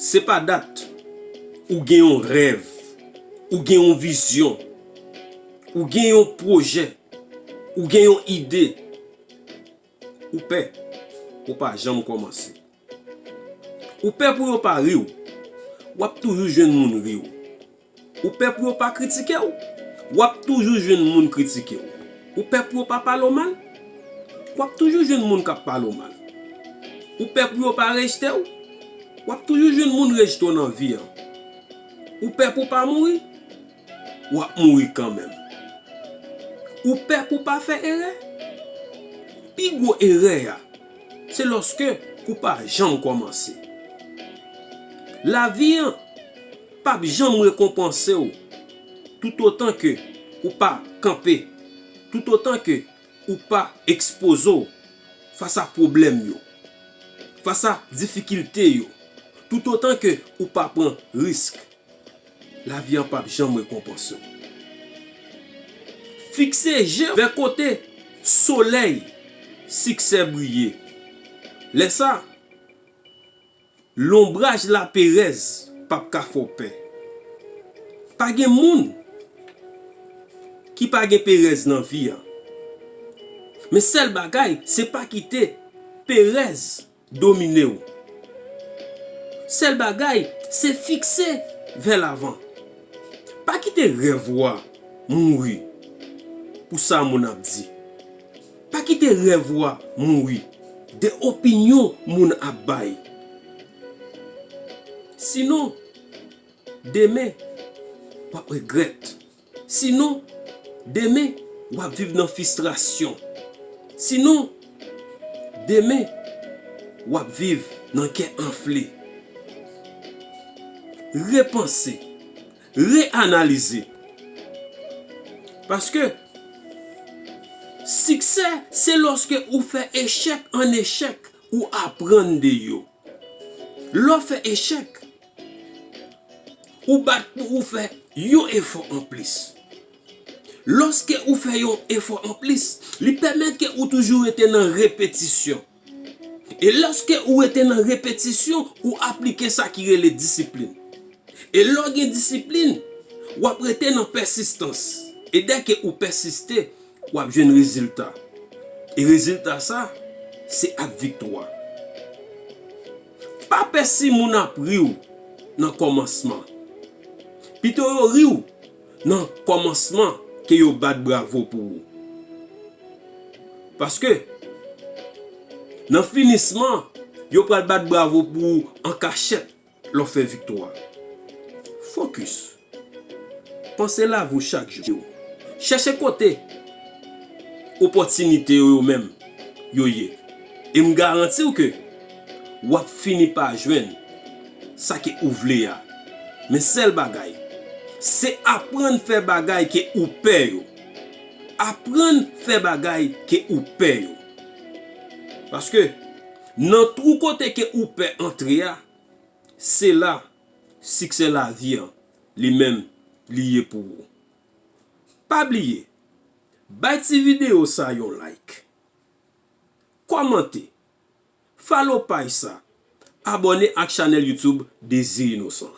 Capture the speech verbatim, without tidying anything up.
Se pa dat ou gen yon rèv, ou gen yon vizyon, ou gen yon pwojè, ou gen yon ide, ou pè pou w pa janm kòmanse. Ou pè pou yo pa ri w, w ap toujou jwenn moun ri w. Ou pè pou yo pa kritike w, w ap toujou jwenn moun kritike w. Ou pè pou yo pa pale w mal, w ap toujou jwenn moun k ap pale w mal. Ou pè pou yo pa rejte w, w ap toujou jwenn moun rejte w nan vi an. Ou pè pou pa mouri, w ap mouri kanmenm. Ou pè pou pa fè erè? Pi gwo erè a, se lòske ou pa janm kòmanse. Lavi an p ap janm rekonpanse w toutotan ke ou pa kanpe, toutotan ke ou pa ekspoze w fas a pwoblèm yo, fas a difikilte yo, toutotan ke ou pa pran risk. Lavi an p ap janm rekonpanse w. Fikse je w vè kote solèy siksè briye. Lè sa, lonbraj laperèz p ap ka fè w pè. Pa gen moun ki pa gen perèz nan vi a. Men sèl bagay, se pa kite perèz domine w. Sèl bagay, se fikse vè lavan. Pa kite rèv ou a mouri pou sa moun ap di. Pa kite rèv ou a mouri de opinyon moun ap bay. Sinon, demen, w ap regrèt. Sinon, demen, w ap viv nan fristrasyon. Sinon, demen, w ap viv nan kè anfle. Repanse, reanalize. Paske siksè, se lòske ou fè echèk an echèk, ou aprann de yo. Lè w fè echèk, ou bat pou ou fè yon efò anplis. Lòske ou fè yon efò anplis, li pèmèt ke ou toujou rete nan repetisyon. E lòske ou rete nan repetisyon, ou aplike sa ki rele disiplin. E lè w gen disiplin, w ap rete nan pèsistans. E dèke ou pèsiste, w ap jwenn rezilta. E rezilta sa, se ap viktwa. Pa pè si moun ap ri w nan kòmansman. Pito yo ri w nan kòmansman ke yo bat bravo pou ou. Paske, nan finisman, yo pral bat bravo pou ou an kachèt lè w fè viktwa. Fokis. Panse lavi w chak jou. Chèche kote opòtinite yo, yo menm yo ye. E m garanti w ke w ap fini pa jwenn sa ke ou vle a. Men sèl bagay, se aprann fè bagay ke ou pè yo. Aprann fè bagay ke ou pè yo. Paske nan twou kote ke ou pè antre a, se la siksè lavi an li menm li ye pou ou. Pa bliye, bay ti videyo sa yon like, kòmante, follow paj sa, abòne ak chanèl YouTube Dezi Inosan.